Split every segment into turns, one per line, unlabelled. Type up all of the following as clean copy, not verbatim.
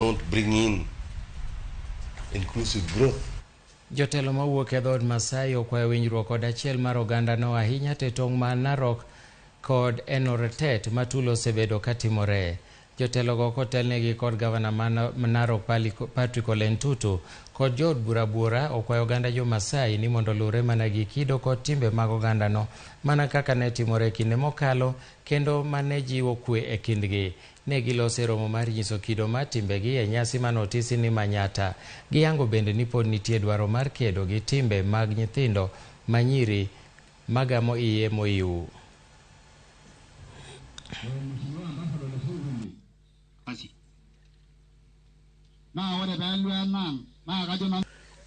not bring in inclusive growth.
Jotelo mawuok e dhood Masai okwayo winjruok kod achiel mar ogandano ahinya te tong' ma Narok kod Enoretet ma tulo osebedo katimore. Jotelogo kotelnegi kod gavana ma Narok Patrick Ole Ntutu kod jood bura buora okwayo oganda jo Masai ni mondo oluwre mana gi kido kod timbe mag ogandano mana kaka ne timore e kinde mokalo kendo mane jiwo kwe e kindgi. Ne giloso e romo mar nyiso kido mar timbegi e nyasi mane otisi ni Manyata. Giyango bende ni pod nitie dwaro mar kedo gi timbe mag nyithindo manyiri magamo iye moyiw.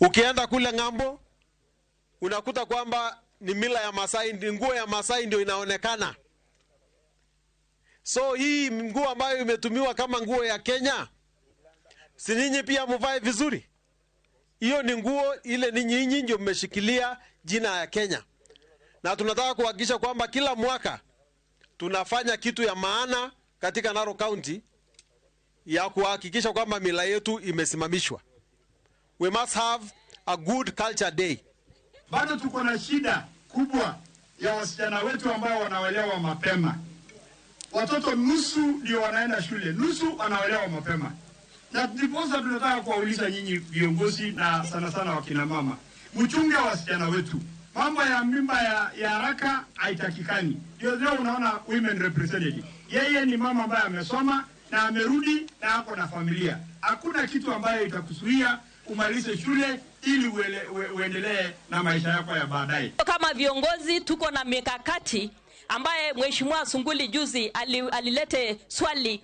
Ukienda kule ng'ambo unakuta kwamba ni mila ya Masai, nguo ya Masai ndio inaonekana. So hii nguo ambayo imetumiwa kama nguo ya Kenya, si ninyi pia muvae vizuri? Hiyo ni nguo ile ninyi ndio mmeshikilia jina ya Kenya, na tunataka kuhakikisha kwamba kila mwaka tunafanya kitu ya maana katika Narok County ya kuhakikisha kwamba mila yetu imesimamishwa. We must have a good culture day.
Bado tuko na shida kubwa ya wasichana wetu ambao wanaolewa mapema. Watoto nusu ndio wanaenda shule, nusu wanaolewa mapema. Na ndiposa tunataka kuwauliza nyinyi viongozi na sana sana wakina mama, mchunge wasichana wetu. Mambo ya mimba ya haraka haitakikani. Ndio leo unaona women representative. Yeye ni mama ambaye amesoma na amerudi na ako na familia. Hakuna kitu ambayo itakuzuia umalize shule ili uendelee na maisha yako ya baadaye.
Kama viongozi tuko na mikakati ambaye Mheshimiwa Sunguli juzi alilete swali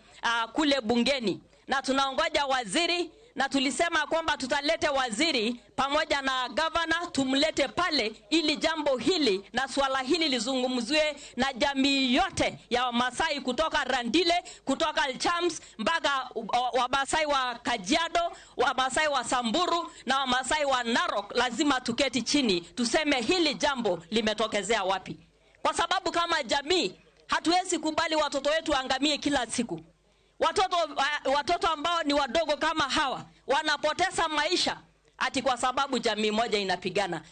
kule bungeni, na tunaongoja waziri, na tulisema kwamba tutalete waziri pamoja na gavana tumlete pale ili jambo hili na swala hili lizungumziwe na jamii yote ya Wamasai kutoka Rendille, kutoka Chams mpaka Wamasai wa Kajiado, Wamasai wa Samburu na Wamasai wa Narok. Lazima tuketi chini tuseme hili jambo limetokezea wapi, kwa sababu kama jamii hatuwezi kubali watoto wetu waangamie kila siku. Watoto ambao ni wadogo kama hawa wanapoteza maisha ati kwa sababu jamii moja inapigana.